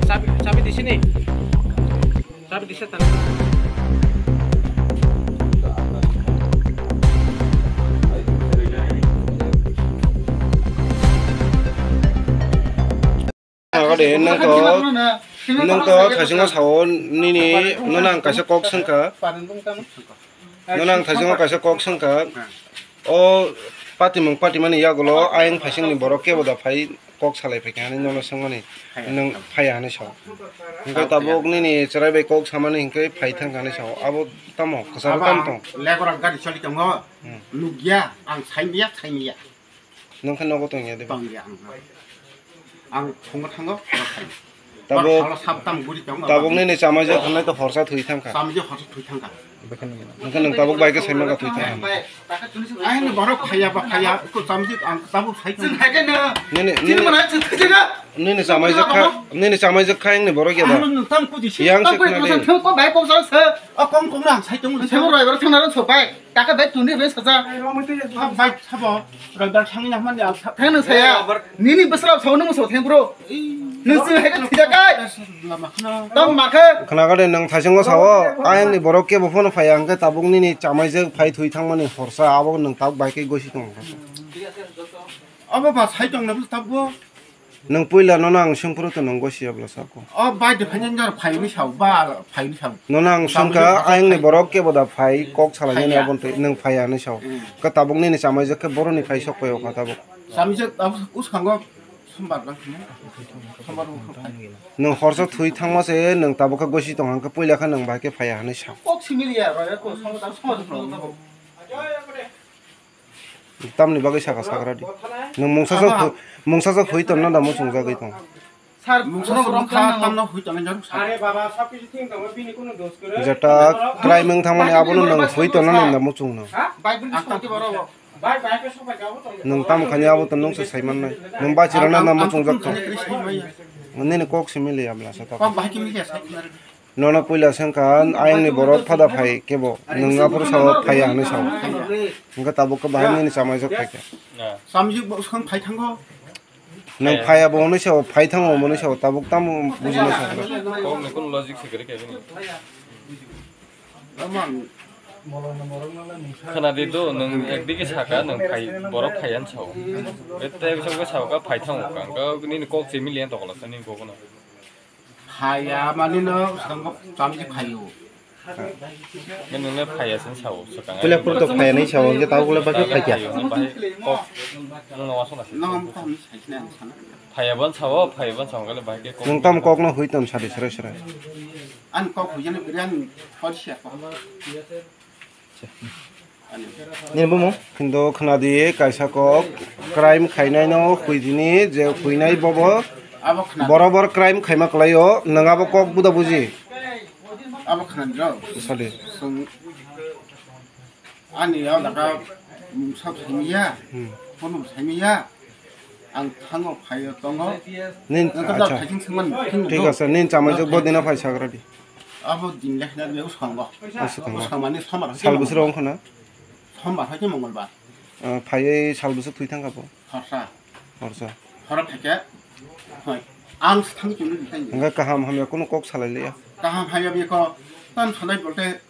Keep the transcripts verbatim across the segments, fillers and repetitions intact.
Sabi, sabi di sini. Sabi di setan. Agade, nang to, nang to thaisingo sao nini, nono ang kaisa kok swngkha. Nono ang thaisingo kaisa kok swngkha. O patimung patimani yagulo ayang phaisingni borok kebo da phai kok salai phaikha hinwi nono swngmani. Phaiya. Nwng phaiya hinwi sao. Hwnkhe tabuk nini chwrai bai kok samani hwnkhe phai thangkha hinwi sao. Abo tamo kwcharo tamo tong. Leborok gari choli tongo. Hmm. Nukya, ang saimaya, saimaya. Nwng khe nogo tongya de. Tongya ang. Ang thungo thango, oro phaio. Tabuk, oro sab tam guri tongo, tabuk nini chamaijak thangnai to horsa thwi thangkha. Chamaijak horsa thwi thangkha. Nwng khe nwng tabuk bai khe saimang kha thwi thangkha. Ai, no borok phaiya ba phaiya, ko chamaijak ang tabuk sai thangkha. Nini, nini, nini chamaijak kha, nini chamaijak kha wngni borok ya da. Yang se khna de. Ko bai ko sa. O kong kong ang sai tongo. Sabo raibar thangna rok sopai. Taka bai tuni bai saja. Bai sabo. Raibar thangni nahman ya. Thang nang saya. Nini besra sao nang so thang bro. Nang se hai thija kai. Lama khna. Tong makhe. Khna gade nang thaisingo sao. Ayang ni borok kebo phone phai ang khe tabuk nini chamaijak phai thwi thangmani horsa abo nang tabuk bai khe gosi tong. Abo ba sai tong na tabuk. Nwng puila nono ang swngphuru to nwng gosi ya bwla sako. O bai de phai nang phai ni sao, ba phai ni sao. Nono ang swngkha ayang ni borok kebo da phai kok salai nani aboni twi nwng phai ya hinwi sao. Hmm. Ka tabuk nini chamaijak khe boroni phai sok pai o kha tabuk. Chamaijak tabuk uskango sombar lang khna. Sombar bo phai. Nwng horsa thwi thangma se nwng tabuk khe gosi tong hang khe puila khe nwng bai khe phai ya hinwi sao. Kok simili ya, roi ko sombar tabuk sombar. Tamni bagwi saka sakra di. Nwng mungsajak hui-, mungsajak hui tonna da muchungjagwi tong. Sir, mungsa suru kha tamno hui tonna jaruk sa. Are baba, sab kichu thik tongo, bini kono dos kwrwi. Jeta crime wng thangmani abono nwng hui tonna nini da muchung no. Bike bini sokti boro. Bike, bike sokti boro. Nwng tam khani abo to nwng se sai mannai. Nwng bachirana na muchungjak tong. Nini kok simi liya bla sa ta. Kok bahai kimi liya sa. Nono puila swngkha, ayangni borok phada phai kebo, nwng aphuru sao phaiya hinwi sao. Hwnkhe tabuk khe bahai nini chamaijak phaikha. Samjik bo swkang phai thango. Nwng phaiya bo hwnwi sao, phai thango hwnwi sao, tabuk tamo bujina sao. Kok ni kun logic se kwrwi khe bini. Khwnadi do, nwng ekdigi saka, nwng phai, borok phaiya hinwi sao. Bete bisa khe sao kha phai thango kha, hwnkhe nini kok chimili yan tokla sa nini kok no. Phaiya mani no swkang bo tamjik phaio. Nini le phaiya sin sao swkang. Pule pur to phaiya nai sao, hwnkhe tabuk le bagwi phaikha. Phaiya, bahai kok, nwng no wasana se. Nwng tam sai sina ang sana. Phaiya ban sao, phaiya ban sao, hwnkhe le bahai khe kok. Nwng tam kok no hui ton sadi srai srai. An kok hui jani biri an hor sia kok. Nini bumung? Hindu khwnadi kaisa kok crime khainaino huidini je huinai bobo. Abo khna. Borobor crime khaima kwlaio, nwng abo kok buda buji. Abo khna dro. Sadi. Sung. Ani ya daga mungsa thangya. Hmm. Kono thangya. Ang thango phaio tongo. Nin, nwng khe acha. Thaiching swngmani, thing thik do. Ase, nin chamaijak bo dina phai sagra di. Abo din lekhna de uskango. Uskango. Uskangmani sombar hai. Sal bwswk wng khana? Sombar hai khe mongolbar. Ah, phaiwi sal bwswk thwi thangkha bo? Horsa. Horsa. Hora thake. Hoi. Ang thang chini di thang. Hwnkhe kaham hamya kunu kok salai liya. Kaham hamya biko. Tam salai bolte.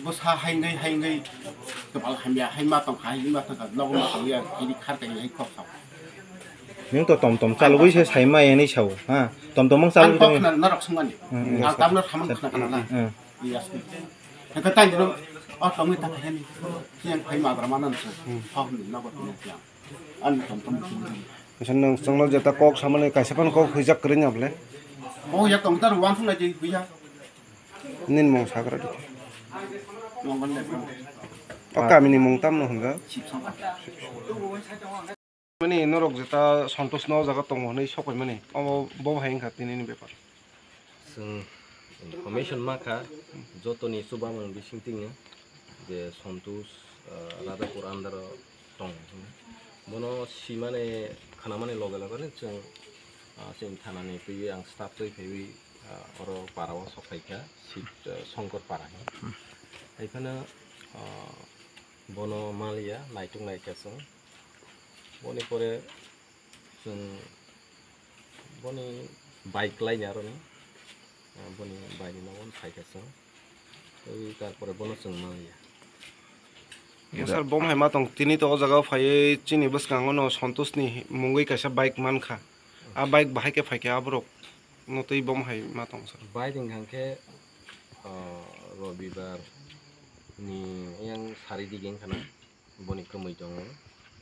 Bwsa haingwi haingwi kwbal hamya hai ma tongkha, hai ma tongkha, nogo ma tongya, hai khar kai hai kok sao. Nwng to tom tom chalugwi se sai ma yani sao, ha? Tom tom ang chalugwi tong. Ang kok khna norok sungmani. Hmm, hmm. Ang tamno samung khna khna na. Hmm. Yes. Hwnkhe tai dino o tongwi ta khaini. Yang phai ma gra ma nan sa. Hmm. Hok ni nogo tong yang. Ang tom tom. Nwng chwngno jeta kok samani kaisa phano kok huijak kwrwi nya bole. Kok ya tong ta ro wan thung lai di huya. Nini mung sagra di. O kamini mung tamno hwnjak? Mani norok jeta Santosh no o jaga tongo hwnwi sokoi mani. Omo bo hai wngkha tini ni bepar. Chwng information ma kha jotoni chubamung bising tingya je Santosh, ah, Radhapur under o tongo hwnwi. Bono simani khnamani loge loge no chwng, ah, chwng thanani twiwi ang staff twi phaiwi, ah, oro para o sok phaikha, Sib, ah, Shankar para hinwi. Hai phano, ah, bono maliya, naituk naikha chwng. Boni pore chwng boni Bike laini aroni, ah, boni baini nogo phaikha chwng. Tei tarpore bono chwng manliya. Sir, bom hai ma tong, tini to o jaga o phaiwi chini bwskango no Santosh ni mungwi kaisa bike mankha. A bike bahai khe phaikha aborok no tei bom hai ma tong sir. Bike wngkha khe, ah, Robibar ni yang sari dige wngkha na. Boni kwmwi tongo,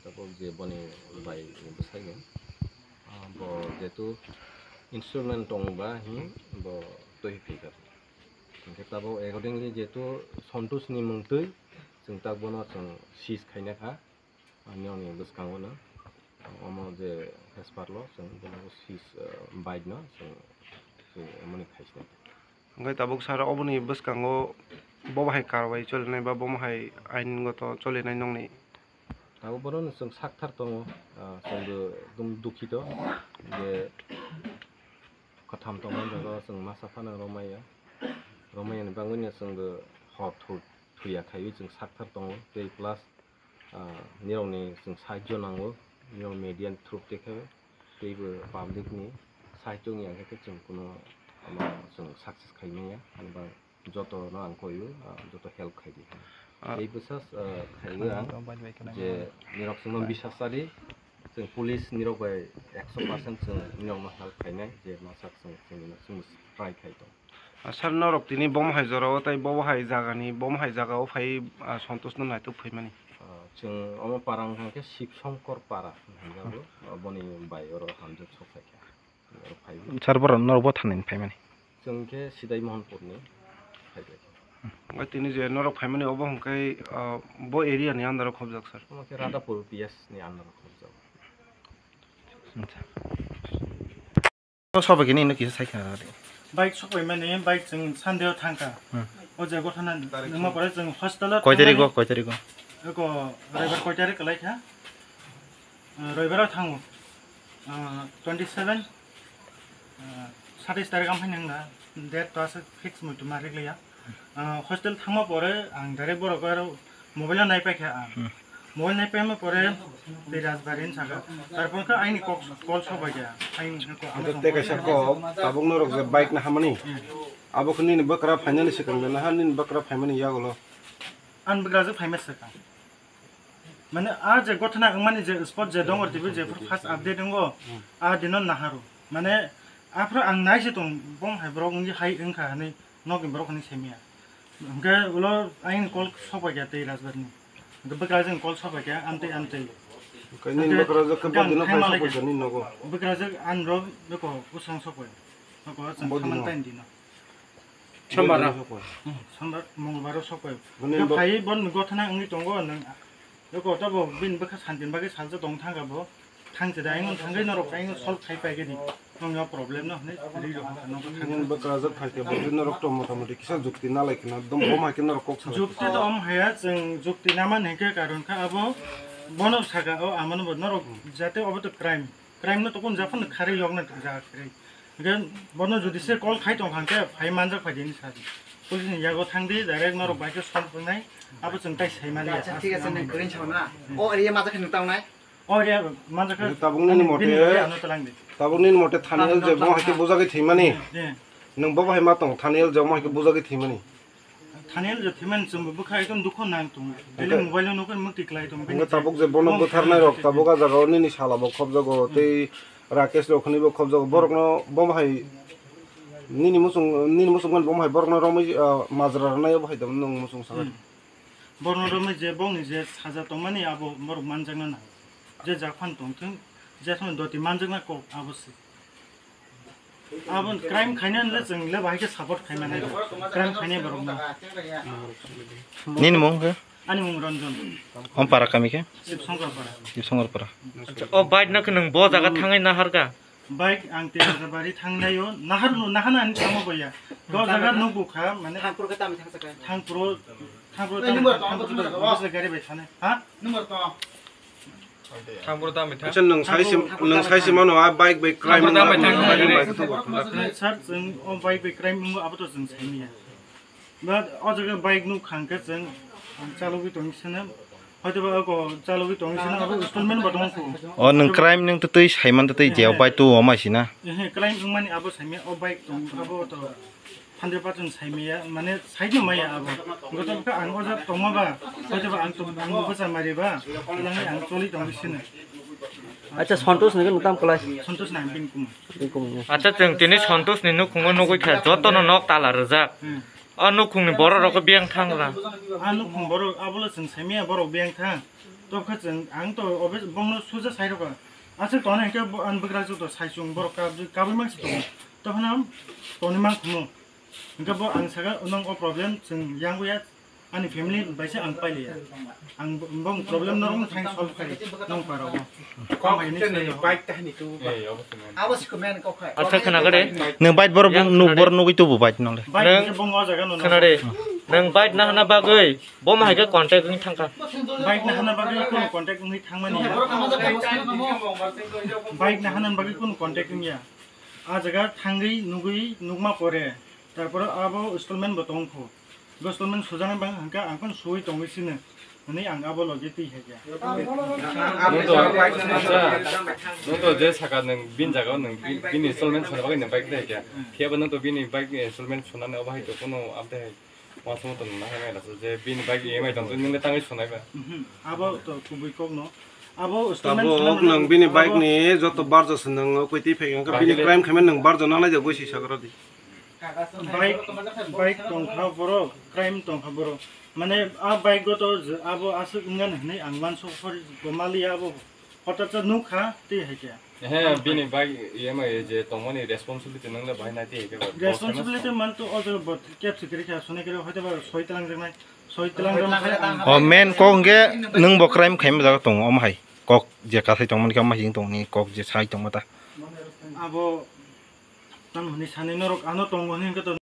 tabuk je boni bai bwsai no, ah, bo jetu instrument tong ba hin bo twi phi kha. Hwnkhe tabuk accordingly jetu Santosh ni mung twi chwng tak bono chwng seize khaina kha, ah, nini bwskango no, ah, omo je hesper lo chwng bono seize, ah, bike no chwng, chwng emoni khaisina. Hwnkhe tabuk sir, oboni bwskango bo bahai karwai cholinai ba bo bahai aingoto cholinai nongni? Tabuk bono chwng sakthar tongo, ah, chwngbo ekdum dukhito je kwtham tongmani jaga chwng masa phano romaya, romaya ni bagwino chwngbo hor thu-, thuya khaiwi chwng sakthar tongo tei plus ah, nirokni chwng sahajyo nango, nirok media ni through tei khe teibo public ni sahajyo wngya khe chwng kuno, ano, chwng success khai manya, ani ba joto no ang koio, ah, joto help khai di. Ah. Tei bwsas, ah, khaiwi ang je nirok chwngno bisas chadi, chwng police nirok bai ekso percent chwng nirok no help khainai je masa chwng, chwng, chwng try khai tong. Ah, sir, norok tini bom hai jora o tei bo hai jaga ni, bom hai jaga o phai, ah, Santosh no naituk phaimani? Ah, chwng omo para wngkha khe Shivshankar para hinjago, ah, boni bai oro hamjak sok phai kha. Oro phai. Sir, borok norok bo thani phaimani? Chwng khe Sidai Mohanpur ni phai kha. Omo tini je norok phaimani obo hwnkhe, ah, bo area ni under o khobjak, sir? Omo khe Radhapur P S ni under o khobjak. Acha. Sobai khe nini kisa sai khna rw di. Bike sobai mani, bike chwng Sunday o thangkha. Hmm. O je gothana nangma pore chwng hostel o Koi tarik o, thangmani. Koi tarik o? Eko Roibar koi tarik kwlai kha? Ah, Roibar o thango. Ah, twenty seven, ah, satais tarik amphai nangna date to aswk fix muitu ma rikliya. Ah, hostel thangma pore ang direct borok aro mobile o naipaikha ang. Hmm. Mobile naipaima pore tei Rajbari ni saka. Tarpor khe aini kok call sobaikha. Aini kok ano Ante tei kaisa kok, tabuk norok je bike na hamani. Hmm. Abo khe nini bwkra phainani swkang de naha nini bwkra phaimani yagulo. Ang bwkra je phaima swkang. Mane, a je gothana wngmani je spot je dongor tv je first update wngo, a dino naharo. Mane, aphuru ang naise tong, bom hai borok wngwi hai wngkha hinwi nokni borok hinwi saimaya. Hwnkhe ulo aini call sopaikha tei Rajbari ni. Hwnkhe bwkrajwk ni call sopaikha, amtwi amtwi. Kaini bwkrajwk khe bodino phai sopaikha nini nogo. Bwkrajwk anro beko usang sopai. Noko chwng khamani taini dino. Sombar no. Hmm, sombar, mongolbar o sok pai. Bini bo- Phai bon gothana wngwi tongo nang. Eko to bo bin bwkha santin bagwi salsa tong thangka bo. Thangse da, aingon thangwi norok aingon solve khai pai gedi. Nong yo problem no hne ri ro hangka nong thang. Nini bwkrajwk phai khe bo norok to mota moti kisa jukti na lai khna dom bom hai khe norok kok sa. Jukti to om haya chwng jukti nama nengke karon kha abo bono saka o amano bo norok jate obo to crime. Crime no tokon japhano kharwi yokna jaga kharwi. Hwnkhe bono jodi se call khai tong kha hwnkhe phai manjak phai dini sadi. Police ni yago thang di, direct norok bai khe solve wngnai. Abo chwng tai sai mali ya. Acha, thik ache, nwng kwrwi sa na. O area majak khe nwng tangnai. O area manjak khe. Tabuk nini mote, bini area ano talang di. Tabuk nini mote thani el je bo hai khe bujagwi thwimani. Nwng bo hai ma tong thani el je bo hai khe bujagwi thwimani. Thani el je thwimani chwngbo bwkha ekdom dukho nang tongo. Daily mobile o nukhe mukti klai tongo. Hwnkhe tabuk je bono bwtharnai rok tabuk a jaga o nini sala bo khobjago tei Rakesh rok hwnwi bo khobjago. Borok no bo hai nini muchung, nini muchung mani bo hai borok no romwi, ah, majra rwnai bo hai nwng muchung sakha. Hmm. Borok no romwi je bongni je saja tongmani abo borok manjakna nango. Je jak phan tongthwng, je phano doti manjakna kok abo se. Abo crime khainai le chwng le bahai khe support khaimani. Crime khainai borok no. Nini mung khe? Ani mung Ranjan. Om para kami khe? Sibsongkar para. Sibsongkar para. Acha, o bike no khe nwng bo jaga thangwi naharkha? Bike ang Tejabari thangnaio nahar no nahana ani thangma boya. Do jaga no bukha mane. Thangpro khe tami thangsakha. Thangpro, thangpro tami thangpro gari bai thane. Ha? Number to. Thangpro tami thang. Acha, nwng sai sim, nwng sai sim ano a bike bai crime. Thangpro tami thang. Sir, chwng o bike bai crime wngbo abo to chwng saimanya. But o jaga bike nuk khang khe chwng ang chalogwi tong sene. Hwtaiba ako chalogwi tongwi sina abo installment bo tongkhu. O nwng crime nwng twtwi saiman twtwi je o bike tu o mai sina. Ehe, crime wngmani abo saimya o bike tong abo to hundred percent saimaya mane saidi maya abo. Goto ka ang oja tongma ba, hwtaiba ang tong ang bwsa mari ba, nang ang choli tongwi sina. Acha Santosh nang tam kalai. Santosh nang bin kum. Bin kum. Acha chwng tini Santosh ni nukhungo nugwi kha joto no nok tala rwjak. Hmm. O nukhungni borok rok biyang thang ra. A nukhung borok abola chwng saimaya borok biyang thang. Tobkha chwng ang to obe bongno suja sai rokha. Aswk toni hwnkhe bo ang bwkrajwk to sai chwng borok kabwi kabwi mangsi tongo. Tobhano toni mangkhumu. Hwnkhe bo ang saka nwng o problem chwng yang wngya ani family bai se ang pailiya. Ang bo- bong problem norok thang solve khai nong paro. Kok teni bike tahini tu. Abo si komen kok khai. Acha khna gade. Nwng bike borok nuk borok nugwi tubu bike nole. Bike bong o jaga no. Khna de. Nwng bike nahana bagwi bo ma haike contact wng thangkha. Bike nahana bagwi kono contact wngwi thangmani ya. Bike nahana bagwi kono contact wngya. A jaga thangwi nugwi nukma pore. Tarpore abo installment bo tongkho. Bo installment sujana bang hangka ang kon sui tongwi sino. Hwnwi ang abo logi twi hai khe. Nwng to, acha, nwng to je saka nwng bini jaga o nwng bi- bini installment sona bagwi nwng bike twi hai khe. Phiya bo nwng to bini bike ni installment sonani obo hai to kono update hai. Uansukma tong nang hai mela je bini bike E M I tong twi nwng le tangwi sonai ba. Mhm. Abo to kubui kok no. Abo installment Tabuk sonani nwng bini bike abo ni joto barjo se nwng kwtwi phai khe bini crime khaimani nwng barjo nang lai ja gwi si sagra di. Bike, bike tongkha borok, crime tongkha borok. Mane a bike o to je abo aswk wngya hwnwi ang uansuk hor bo maliya abo hotat sa nukha tei hai khe. He, bini bike E M I je tongmani responsibility nang le bahai nai tei hai khe ba. Responsibility man to o jaga bo kep sikiri kha, sone kiri hoite ba soi tlang jaknai, soi tlang jaknai. O main kok hwnkhe nwng bo crime khaima jaga tongo, omo hai kok je kasai tongmani khe omo hai tongni kok je sai tongma ta. Abo Tamo hwnwi sani norok ano tongo hwnwi hwnkhe to.